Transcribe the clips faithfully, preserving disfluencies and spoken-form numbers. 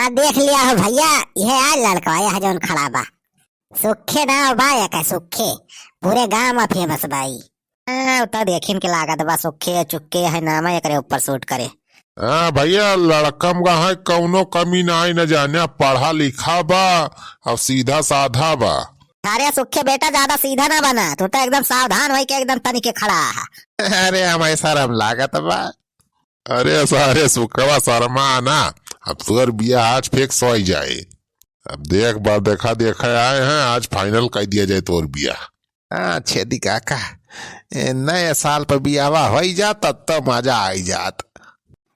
देख लिया हो भइया, इहे आ लड़कवा, यह जौन खड़ा बा। सुखे नाव बा एकर, सुखे। पूरे गांव में famous बा ई। हाँ, उ त देखिन के लागत बा, सुखे चुक्के है नाम है एकरे ऊपर shoot करे। हाँ भइया, लड़कम का है कौनो कमी नाई न जाने, पढ़ा लिखा बा और सीधा साधा बा। अरे सुखे बेटा, ज्यादा सीधा ना बना, तू तो एकदम सावधान होई के एकदम तनी के खड़ा है। अरे हमें शर्म लागत बा। अरे सारे सुखवा शर्मा ना, अब तोर बियाह आज fix होई जाए। अब देख बा, देखा देखा आए हैं, आज final कर दिया जाए तोर बियाह। हाँ छेदी काका, ए, नए साल पर बियाहवा होई जात, तब तो मजा आई जात।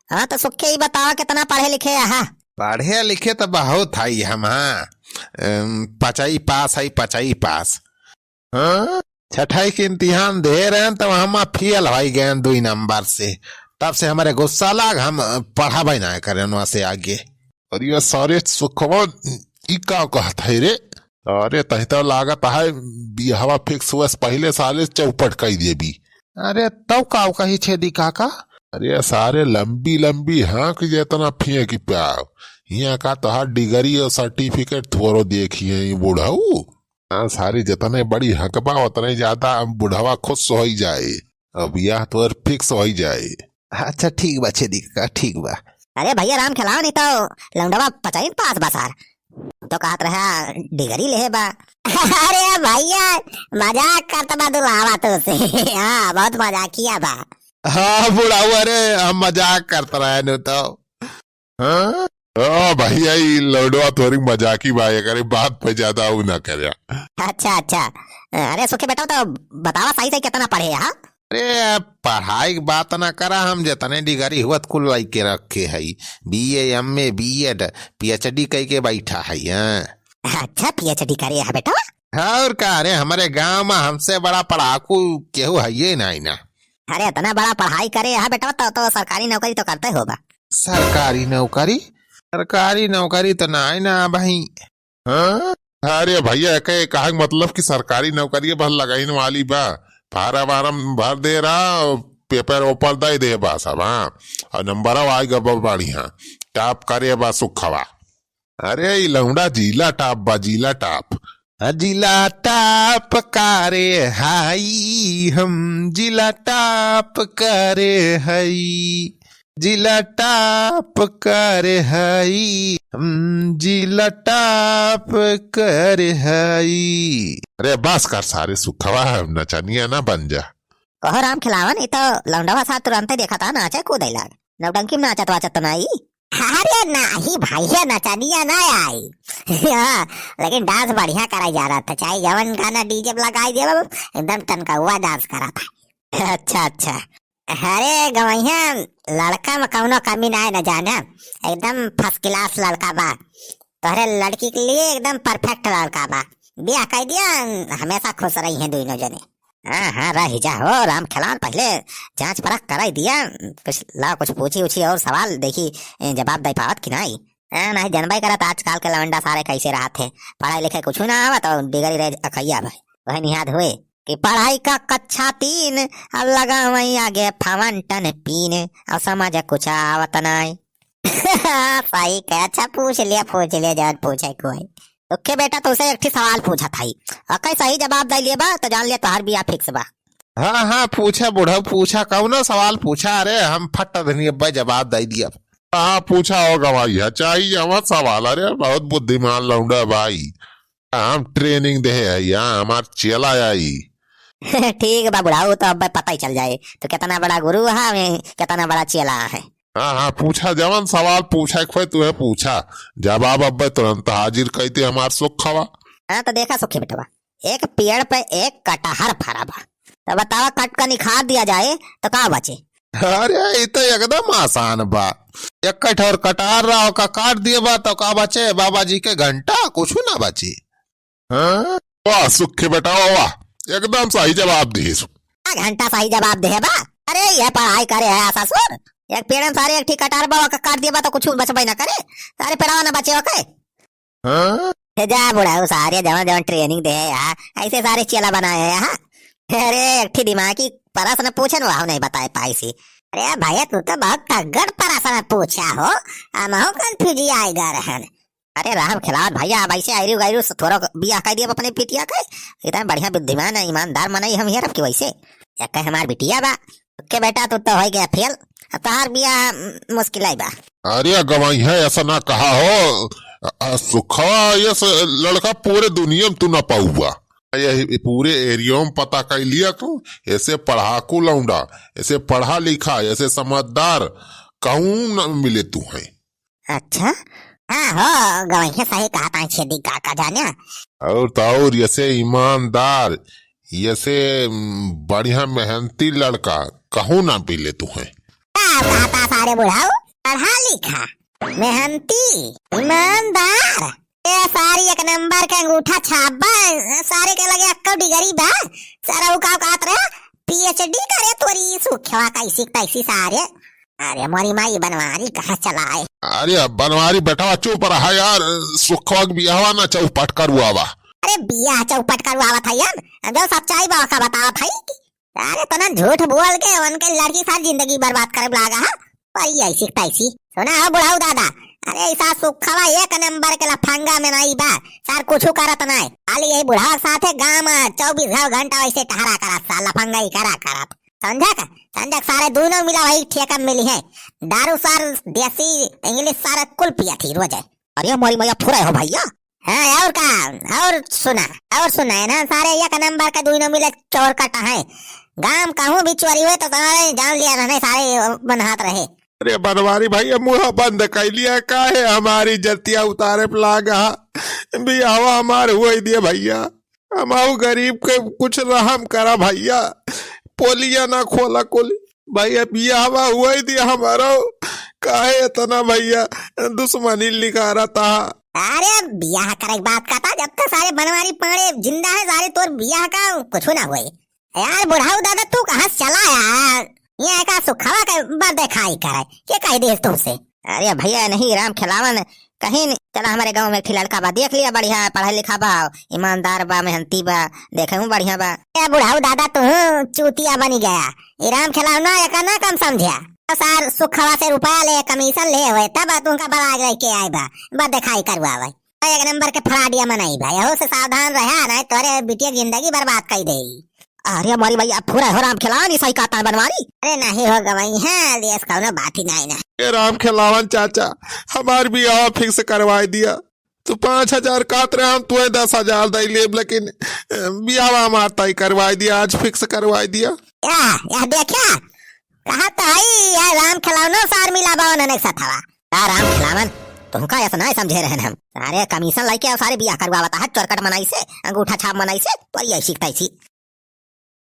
हाँ तो सुखे ही बतावा, कितना पढ़े लिखे है? पढ़े लिखे तो बहुत हई हम, हाँ। एम, पचई पास हई, पचई पास। हाँ? छठाई के इम्तिहान दे रहे हैं तो हम फेल हो गए दुई नंबर से। तब से हमारे गुस्सा लाग, हम, अ, पढ़ाबे ना करें वहाँ से आगे। अरे ये सारे सुखवा, ई का कहत है रे? अरे तही तो लागत है बियाहवा fix हुआ से पहले साले चौपट कई देबी। अरे तब का कही छेदी काका? अरे सारे लंबी लंबी हाँक जेतना फेंक पाओ, हियाँ का तोहार degree और certificate थोरो देखी है ये बुढ़ऊ। हाँ, सारी जतने बड़ी हकबा, उतने ज्यादा बुढ़वा खुश होई जाए। अब यह तोर fix होई जाए। अच्छा, ठीक बा छेदी काका, ठीक बा। अरे भइया राम खेलाओ, नहीं तो लौंडवा पचाइन पास बा सार। तो कहत रहा degree लेहे बा। अरे भइया, मजाक करत बा दुलावा तुसे। हाँ, बहुत मजाकिया बा। हाँ बुढ़ऊ, अरे हम मजाक करत रहे नु तो। हाँ? ओ भइया, ई लौंडवा थोड़ी मजाकी बा, एकरे बात पे ज्यादा ऊ ना करे। अच्छा, अच्छा। अरे सुखे बेटा, तो बतावा सही सही कितना पढ़े है, हाँ? अरे, पढ़ाई के बात ना करा, हम जितने degree हुआ त कुल लइके रखे हई। B A, M A, B Ed, P H D कई के बैठा हई, हाँ। अच्छा, P H D करे है बेटा? और का, अरे, हमरे गाँव में हमसे बड़ा पढ़ाकू केहू हइये नाई ना। अरे, इतना बड़ा पढ़ाई करे है बेटा, तो, तो सरकारी नौकरी तो करते होबा। सरकारी नौकरी? सरकारी नौकरी तो नाई ना भाई। हाँ? अरे भइया, एके कहे के मतलब कि सरकारी नौकरी बस लगाइन वाली बा, फार्म वार्म भर दे रहा, पेपर ओपर दे दे बा सब, हाँ, और नंबर आएगा बा बढ़िया, top करे बा सुखवा। अरे ई लौंडा जिला top बा, जिला top। आ, जिला top करे हाई हम, जिला top करे हई, जिला top करे हई हम, जिला top करे हई। अरे बस कर सारे सुखवा, नचनिया ना बन जा। कहो राम खिलावन, ई तो लौंडवा साथ तुरंते देखा था, नाचे कूदे लाग। नौटंकी में नाचत वाचत तो नाई। अरे नाही भइया, नचनिया ना आई। हाँ, लेकिन dance बढ़िया करा जा रहा था, चाहे जवन गाना D J पे लगाई देवा, एकदम टनकौआ dance करा था। अच्छा, अच्छा। अरे गवैया, लड़का में कौनो कमी ना है, न जाने, एकदम first class लड़का बा। तोहरे लड़की के लिए एकदम perfect लड़का बा। बियाह कर दिया, हमेशा खुश रही हैं दोनों जने। हाँ, हाँ, रह जा हो राम खिलावन, पहले जांच परख कराई दिया, कुछ ला, कुछ पूछी उछी और सवाल देखी, ए, जवाब दे पावत कि नाई। हाँ, नहीं जनबे करत आजकल के लवंडा सारे कैसे रहत है, पढ़ाई लिखाई कुछ ना आवत और degree रह अखैया भाई। वही निहाद हुए कि पढ़ाई का कक्षा तीन, अब लगा वहीं आगे फाउंटन पीन, और समझ कुछ आवत नाई। सही कहे, अच्छा पूछ लिया, पूछ लिया जवन पूछे कोई। ओके बेटा, तुसे एक ठे सवाल पूछत हई, ओके सही जवाब दे लेबा तो जान लिया तोहार बियाह fix बा। हाँ, हाँ, पूछा बुढ़ऊ, पूछा, कौनो सवाल पूछा, अरे हम फट धनी अब्बे जवाब दे दिया। हाँ, पूछा हो गवाही है, चाही जवन सवाल, अरे बहुत बुद्धिमान लौंडा भाई, हम training दे है, यहाँ हमार चेला आई। ठीक बा बुढ़ऊ, तो अब्बे पता ही चल जाए, तो कितना बड़ा गुरु है, कितना बड़ा चेला है। हाँ, हाँ, पूछा, जवन सवाल पूछे के होए, तुहे पूछा। जवाब अब्बे तुरंत हाजिर कइते हमार सुखवा। हाँ, तो देखा सुखी बेटवा, एक पेड़ पे एक कटहर फरा बा, तो बतावा, कट का निखार दिया जाए, तो का बचे? अरे, ई तो एकदम आसान बा। एक कटहर कटहर रहा, ओका काट दिए बा, तो का बचे? बाबा जी के घंटा, कुछ ना बचे। हाँ? वाह सुखे बेटा, वाह, वाह, एकदम सही जवाब दिहिस। का घंटा सही जवाब दे बा? अरे ये पढ़ाई करे है ससुर, एक पेड़ में सारे एक ठी कटार बा, ओका काट दिए बा तो कुछ बचबे ना करे, सारे पेड़वा ना बचे ओके। हाँ? हे जा बुढ़ऊ, सारे जवन जवन training दे है यार, ऐसे सारे चेला बनाए है यहाँ। अरे एक ठी दिमागी प्रश्न पूछे न, वह नहीं बताए पाई सी। अरे भैया, तू तो बहुत तगड़ प्रश्न पूछा हो, हमहू confuse आइगा रहन। अरे राम खेलावन भैया, अब ऐसे आयरू गैरू से थोड़ा बियाह कर दिया अपने बिटिया के, इतना बढ़िया बुद्धिमान है, ईमानदार मनई हम हेरब कि वैसे। एक हमार बिटिया बा, के बेटा तू तो हो गया फेल, अब तहार बियाह, म, मुश्किल आई बा। अरे गवइया, ऐसा ना कहा हो, अ, अ, सुखवा यस लड़का पूरे दुनिया में तू ना पाउबा। यही पूरे area में पता कर लिया तू, ऐसे पढ़ाकू लौंडा, ऐसे पढ़ा लिखा, ऐसे समझदार कहूँ न मिले तू है। अच्छा, हाँ हो, गवइया सही कहा ताई छेदी काका जाने। और तो और, ऐसे ईमानदार, ऐसे, उम, बढ़िया मेहनती लड़का कहूँ ना मिले तू है। का कहता सारे बुढ़ाऊ, पढ़ा लिखा, मेहनती, ईमानदार, ए सारी एक नंबर के अंगूठा छाप बा, सारे के लगे अक्को डिग्री बा, सारा उ का कहत रहे, PhD करे तोरी सुखवा कैसी तैसी सारे। अरे मोरी माई, बनवारी कहाँ चला आए? अरे बनवारी बेटवा चुप रहा यार, सुखवा के बियाहवा ना चौपट करवावा। अरे बियाह चौपट करवावत है हम, हम जो सच्चाई बा का बतावत है। अरे तना झूठ बोल के उनके लड़की सारी जिंदगी बर्बाद करे लागा है। पर ये ऐसी तैसी। सुना हो बुढ़ाऊ दादा, अरे ऐसा सुखवा एक नंबर के लफंगा में नहीं बा, सार कुछ करत नहीं। खाली यही बुढ़ावा के साथे गाँव में चौबीस घंटा वैसे टहरा करत, सार लफंगा ही करा करत। समझा का? समझा का? सारे दोनों मिला वही ठेका में मिली है। दारू सार, देसी, English सार कुल पिया थी रोज है। अरे मोरी मैया, फुरे हो भैया। हाँ, और का? और सुना, और सुना है ना, सारे एक नंबर का दोनों मिले चोर कटा है। गांव कहूँ भी चोरी हुए तो सारे जान लिया रहने, सारे बनहात रहे। अरे बनवारी भाई, मुँह बंद कर लिया, काहे हमारी इज्जतिया उतारे पे लागा? बियाहवा हमार हुआ ही दिया भैया, हम आऊ गरीब के कुछ रहम करा भैया, पोलिया ना खोला कोली। भैया बियाहवा हुआ ही दिया हमारा, काहे इतना भैया दुश्मनी निकारा था? अरे बियाह करे के बात कहता, जब तक सारे बनवारी पाड़े जिंदा है, सारे तोर बियाह का कुछ ना हुए। यार बुढ़ाऊ दादा, तू कहाँ से चला यार? ये का सुखवा के बर्दे खाई करे, के कह दे तुमसे? अरे भैया नहीं, राम खिलावन कहीं नहीं, चला हमारे गाँव में एक ठे लड़का बा, देख लिया, बढ़िया पढ़ा लिखा बा, ईमानदार बा, मेहनती बा, देखे हूँ बढ़िया बा। ए बुढ़ाऊ दादा, तू चूतिया बनी गया। ई राम खिलावन ना, एका ना कम समझिया। सार सुखवा से रुपया ले, commission ले हुए, तब तुमका बड़ा लेके आए बा, बर्दे खाई करवावे। एक नंबर के फ्रॉडिया मनई भाई, हो से सावधान रहा, नहीं तोरे बिटिया की जिंदगी बर्बाद कर देई। अरे हमारी भैया, फुरा हो राम खिलावन, ई सही कहता है बनवारी। अरे नहीं हो गवई है, देश कौनो बात ही नहीं ना। ए राम खिलावन चाचा, हमार बियाह fix करवाई दिया। तू पाँच हजार कहत रहे, हम तुहे दस हजार दई लेब, लेकिन, अ, बियाह हमार तय करवाई दिया, आज fix करवाई दिया। या, या देखा, कहा तो है, या राम खिलावनो सार मिला बावन अनेक सथवा। का राम खिलावन, तुमका ऐसा ना समझे रहन हम। सारे commission लेके आओ, सारे बियाह करवावता है, चोरकट मनई से, अंगूठा छाप मनई से, पर ये ऐसी तैसी।